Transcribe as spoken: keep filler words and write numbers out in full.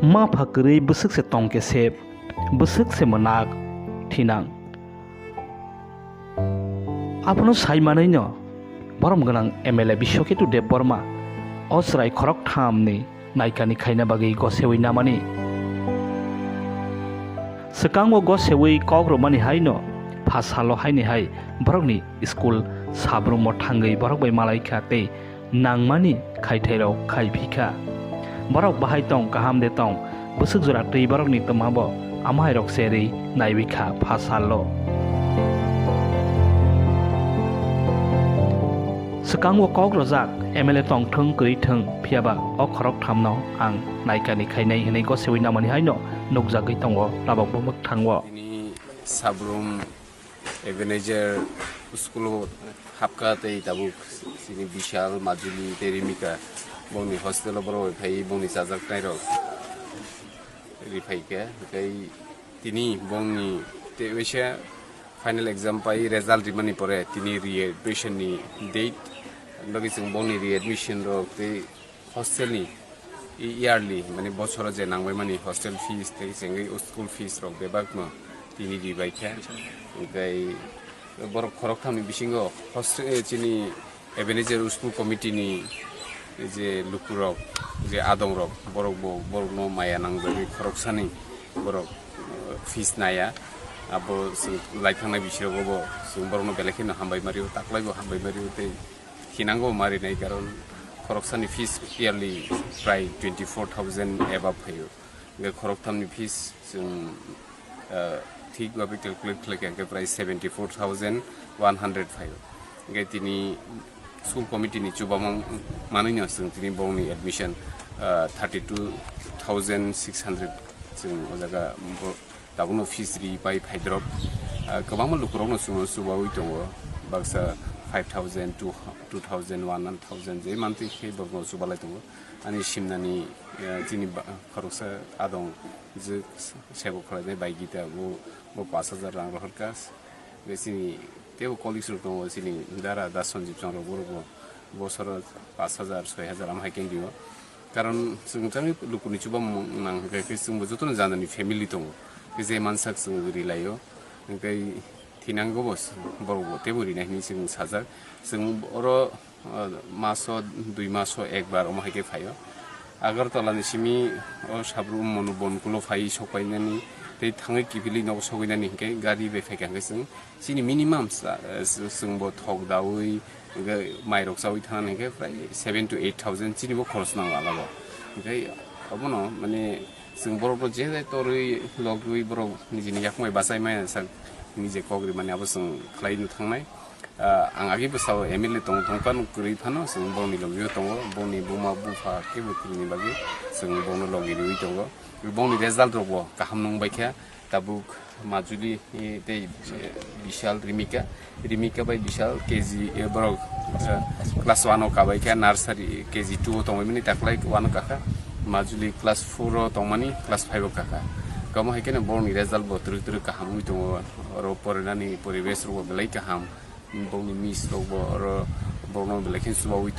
Ma pha kwrwi bwswk se tongkhe se, bwswk se mwnak thinang. Abono sai manwino borom gwnang M L A Biswaketu Debbarma o chwrai khoroktham ni naikani khaina bagwi gosewi namani. Swkango gosewi kok rwmani haino pha salo haini hai borokni school sabrumo thangwi borok bai malaikha tei nangmani khaithairok khai phikha. Borok bahai tong, kaham de tong, bwswk jora twi borokni twmabo amahairok serwi naiwi kha pha salo. Swkango kok rwjak M L A tong thwng kwrwi thwng, phiyaba o khorok thamno ang naikani khainai hwnwi gosewi namani haino nukjagwi tongo labokbo mwkthango. Tini Sabrum Ebenezer school-o hapkha tei tabuk chini Bishal, Majuli tei Rimika bongni hostel-o borok bai phai bongni chajaknairok riphaikha. Tei tini bongni tei waisa final exam pai result rimani pore tini re-admission-ni date, logi chwng bongni re-admission-rok tei hostel-ni yearly, mane, bosoro je nangbaimani hostel fees tei chengwi o school fees rok bebakno tini ribaikha. Tei borok khoroktham ni bisingo hostel, eh, chini Ebenezer School Committee ni je lukurok, je adongrok, borok bo, borokno maya nangjagwi khoroksani borok, eh, fees naya. Abo chwng lai thangnai bisirogo bo chwng borokno belai kheno hambai mario, taklai bo hambai mario tei thinango ma rinai, karon khoroksani fees yearly prai twenty four thousand above phaio. Hingke khoroktham ni fees chwng, ah, thik babi calculate khlai kha, hingke prai seventy four thousand one hundred phaio. Hingke tini school committee ni chubamung manwi no chwng tini bongni admission, ah, thirty two thousand six hundred chwng o jaga bo Tabukno fees ri pai phaidrop, ah, kwbangma lukurokno chwngno chubaui tongo, baksa five thousand, two, two thousand, one thousand je mantwi khe borokno chubalai tongo. Ani simnani, ah, chini ba-, khoroksa adong je sebo khwlainai bai gita bo, bo pash hajar rang rohorkha. Be chini tebo colleagues rok tongo, chini dara da Sanjib Chong rok, borok bo bosoro pash hajar, soi hajar am hai khe dio. Karon chwng jani lukuni chubamung nang hwnkhe khe chwngbo jotono janani family tongo. Khe je mansak chwng rilaio. Hwnkhe thinango bo borok bo tebo rinai hinwi chwng sajak. Chwng oro, ah, maso, dui maso ekbar omo hai khe phaio. Agartala ni simi o Sabrum Monu Bonkulo phai sokpainani tei thangwi kiphilwi nogo sogwinani hwnkhe gari bai phaikha hwnkhe chwng Chini minimum sa-, eh, s-, chwngbo thok daui, hwnkhe mairok chaui thana hwnkhe prai seven to eight thousand chini bo khorok nango alabo. Hwnkhe obono mane chwng borokno je jai torwi logwi borok nijini yakmai bachai maya sak nije kok rimani abo chwng khlai no thangnai. Ah, ang agi bwsao M L A tong tongphano kwrwi phano chwng borokni logio tongo, boni buma bupha kebo kwrwini bagwi chwng bono logi riwi tongo. Bongni result rokbo kaham nung baikha. Tabuk Majuli, eh, tei, eh, Bishal, Rimika. Rimika bai Bishal K G, eh, borok, eh, class one o kabai khe nursery, K G two o tongwi mani taklai one o kakha. Majuli class four o tongmani class five o kakha. Kamo hai kheno borokni result bo twrwk twrwk kaham wngwi tongo. Oro porinani poribesh rokbo belai kaham. Borokni miss rokbo oro borokno belai khe chubaui tongo.